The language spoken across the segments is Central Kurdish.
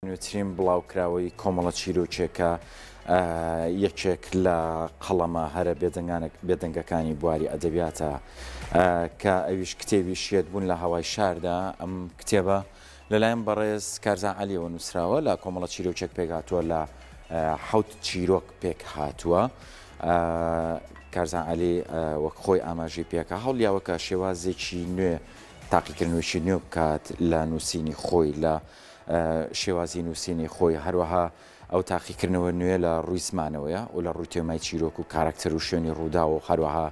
نوێترین بڵاوکراوەی کۆمەڵە چیرۆکێکە یەکێک لە قەڵەمە هەرە بێدەنگەکانی بواری ئەدەبیاتە کە ئەویش کتێبی شێت بوون لە هەوای شاردا ئەم کتێبە لەلایەن بەڕێز کارزان عەلیەوە نووسراوە لە کۆمەڵە چیرۆکێک پێکهاتووە لە حەوت چیرۆک پێک هاتووە. کارزان عەلی وەک خۆی ئاماژەی پێکا هەوڵیاوە کە شێوازێکی نوێ تاقیکردنەوەیەکی نوێ بکات لە نووسینی خۆی لە شێوازی نووسینی خۆی هەروەها ئەو تاقیکردنەوە نوێ لە ڕووی زمانەوەیە و لە ڕووی تێمای چیرۆک و کاراکتەر و شوێنی ڕووداو و هەروەها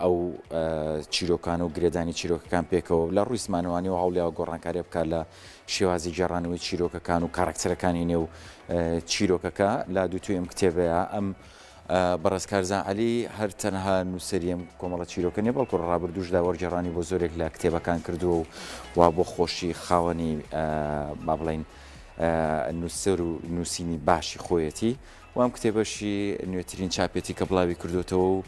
ئەو چیرۆکان و گرێدانی چیرۆکەکان پێکەوە لە ڕووی زمانەوانی و هەوڵیاوە گۆڕانکاری بکات لە شێوازی گێڕانەوەی چیرۆکەکان و کاراکتەرەکانی نێو چیرۆکەکە لە دووتوێی ئەم کتێبەیە ئەم بەڕێز کارزان عەلی هەر تەنها نووسەری ئەم کۆمەڵە چیرۆکە نیە بەڵکو لە ڕابردووشدا وەرگێڕانی بۆ زۆرێک لە کتێبەکان کردووە و وا بۆ خۆشی خاوەنی با بڵێین نووسەر و نووسینی باشی خۆیەتی و ئەم کتێبەشی نوێترین چاپێتی کە بڵاوی کردوێتەوە و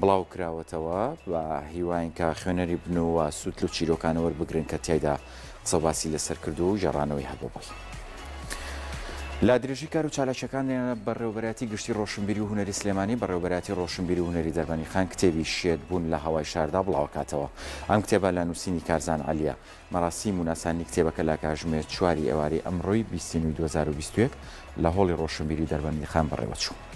بڵاو کراوەتەوە بە هیواین کە خوێنەری بن و سوود لەو چیرۆکانە وەربگرن کە تیایدا قسە و باسی لەسەر کردووە و گێڕانەوەی هەبوو بۆی. لە درێژەی کار و چالاکییەکان بەڕێوەبەرایەتی گشتی ڕۆشنبیری و هونەری سلێمانی، بەڕێوەبەرایەتی ڕۆشنبیری و هونەری دەربەندیخان کتێبی شێت بوون لە هەوای شاردا بڵاوەکاتەوە. ئەم کتێبە لە نووسینی کارزان عەلییە. مەراسیم و ناساندنی کتێبەکە لە کاژمێر چواری ئێوارەی ئەمڕۆی 20 ی نۆی 2021 لە هۆڵی ڕۆشنبیری دەربەندیخان بەڕێوەچوو.